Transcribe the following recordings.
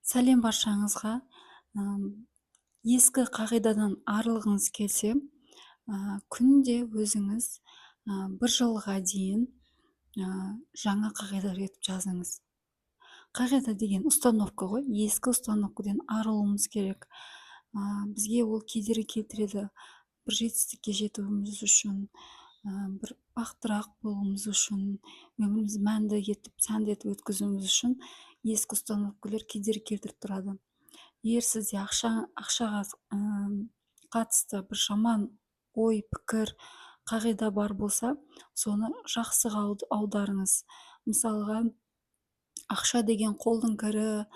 Сәлем баршаңызға! Ескі қағидадан арылғыңыз келсе, күнде өзіңіз бір жылға дейін жаңа қағида етіп жазыңыз. Қағида деген установка ғой, ескі установкадан арылуымыз керек. Бізге ол кедергі келтіреді бір жетістікке жетуіміз үшін, бір бақыттырақ болуымыз үшін, өмірімізді мәнді етіп, сәнді етіп өткізуіміз үшін ескі установкалар кедергі келтіріп тұрады. Егер сізде ақшаға қатысты бір жаман ой, пікір, қағида бар болса, соны жақсыға аударыңыз. Мысалға, ақша деген қолдың кірі,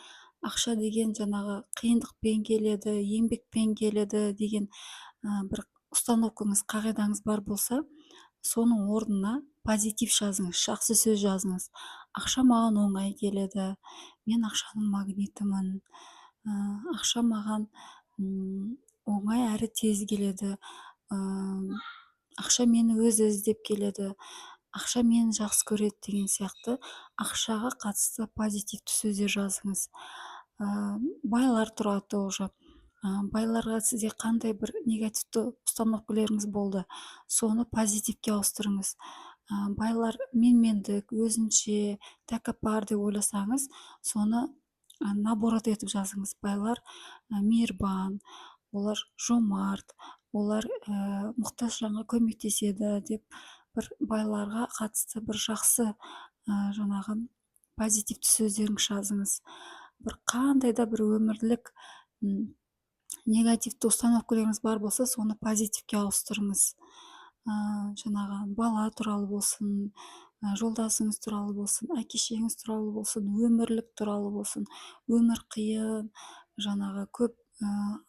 ақша деген жаңағы қиындықпен келеді, еңбекпен келеді деген бір установкаңыз, қағидаңыз бар болса, соның орнына позитив жазыңыз, жақсы сөз жазыңыз. Ақша маған оңай келеді, мен ақшаның магнитімін, ақша маған оңай әрі тез келеді, ақша мені өзі іздеп келеді, ақша мені жақсы көреді деген сияқты ақшаға қатысты позитивті сөздер жазыңыз. Байлар туралы тоже. Байларға сізде қандай бір негативті установкаларыңыз болды, соны позитивке ауыстырыңыз. Байлар менмендік, өзінше, тәкаппар деп ойласаңыз, соны наоборот етіп жазыңыз. Байлар мейірбан, олар жомарт, олар мұқтаж жанға көмектеседі деп бір байларға қатысты бір жақсы жаңағы позитивті сөздеріңізді жазыңыз. Бір қандай да бір өмірлік негативті установкаларыңыз бар болса, соны позитивке ауыстырыңыз. Жаңағы бала туралы болсын, жолдасыңыз туралы болсын, әке шешеңіз туралы болсын, өмірлік туралы болсын, өмір қиын, жаңағы көп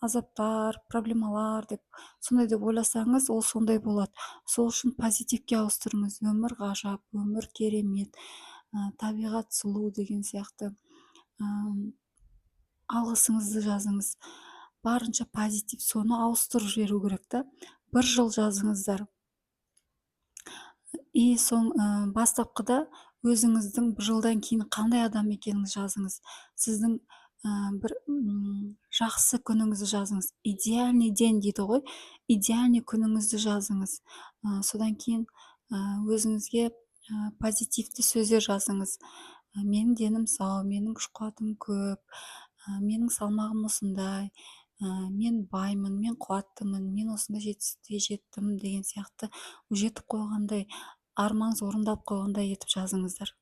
азаптар, проблемалар деп, сондай деп ойласаңыз, ол сондай болады. Сол үшін позитивке ауыстырыңыз. Өмір ғажап, өмір керемет, табиғат сұлу деген сияқты алғысыңызды жазыңыз. Барынша позитив, соны ауыстырып жіберу керек та. Бір жыл жазыңыздар. И бастапқыда өзіңіздің бір жылдан кейін қандай адам екеніңізді жазыңыз. Сіздің бір жақсы күніңізді жазыңыз. Идеальный день дейді ғой, идеальный күніңізді жазыңыз. Содан кейін өзіңізге позитивті сөздер жазыңыз. Менің денім сау, менің күш қуатым көп, менің салмағым осындай, мен баймын, мен қуаттымын, мен осындай жетістікке жеттім деген сияқты, жетіп қойғандай, арманыңыз орындалып қойғандай етіп жазыңыздар.